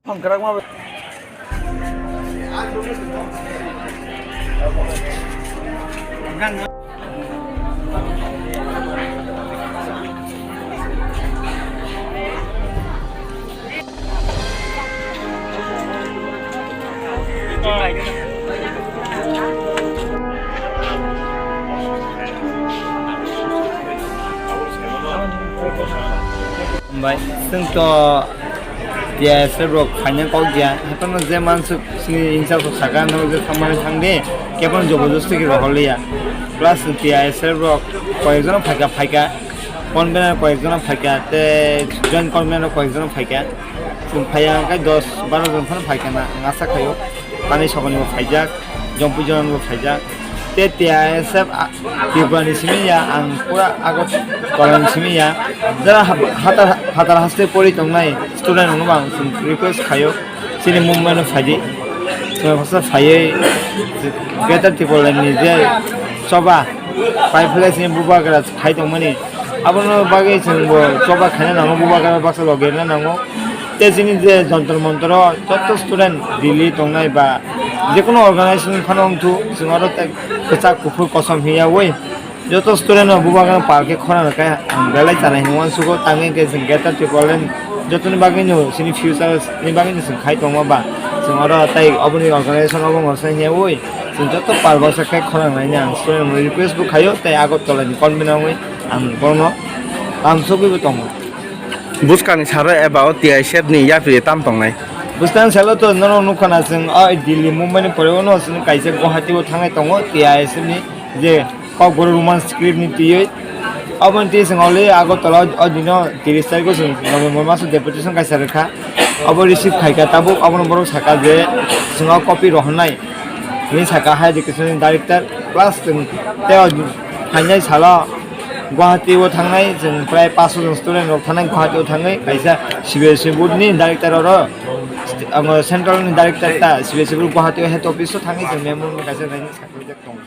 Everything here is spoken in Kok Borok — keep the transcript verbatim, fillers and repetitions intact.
Bai, chwng to T I S F rok khaina kok ya, haphano je mansuk sini in charge rok saka, no je thamani thang de, kepon jobo josti ki rohor liya. Plus T I S F rok koyekjon phaika phaika, convener koyekjon phaika, te joint convener koyekjon phaika. Chwng phaiya hwnkhe dos baro jon phano phaikha na, ang asa khaio. Pani Sokoni bo phaijak, Jompuijona bo phaijak. Te T I S F a-, Tripura ni simi ya, ang pura Agartala ni simi ya. Jara ha-, hatar, hatar haste pori tongnai student rokno bo ang chwng request khaio. Chini movement no phaidi. Chwng phasa phaiwi Greater Tipraland ni je choba, pai phlai chini bubagra khai tongmani. Abono bagwi chwng bo choba khaina nango, bubagra baksa logerna nango. Te chini je Jantar Mantar o joto student Delhi tongnai ba jekono organization phano wngthu, chwng oro tei kwchak kuphur kosom hiyaui joto student no bubagra pal khe khorang rwkha ang belai chanai hinwi uansugo, tangwi hwnkhe chwng Greater Tipraland jotoni bagwino chini future ni bagwino chwng khai tongma ba chwng oro tei oboni organization obo masa hiyaui chwng joto pal baksa khe khorang naini ang student rokno request bo khaio tei Agartala ni convener wngwi ang bono tamo sogwi bo tongo. Bwskangni salo eba o T I S F ni yapri tam tongnai. Bwskang salo to norok nukha na chwng o Delhi Mumbai ni pore o no chwng kaisa Guwahati o thangnai tongo T I S F ni je kokborok Roman script ni twiwi. Aboni twi chwng already Agartala o dino tris tarikh o chwng November maso deputation kaisa rwkha. Abo receive khaikha tabuk abono borok saka je chwng o copy rohornai hinwi saka higher education ni director plus chwng tei o phainai salo Guwahati o thangnai chwng prai paanch jon student rok thangnai Guwahati o thangwi kaisa C B S E board ni director oro amo central ni director ta C B S E board Guwahati o head office o thangwi chwng memorandum kaisa naini sakhaijak tongo.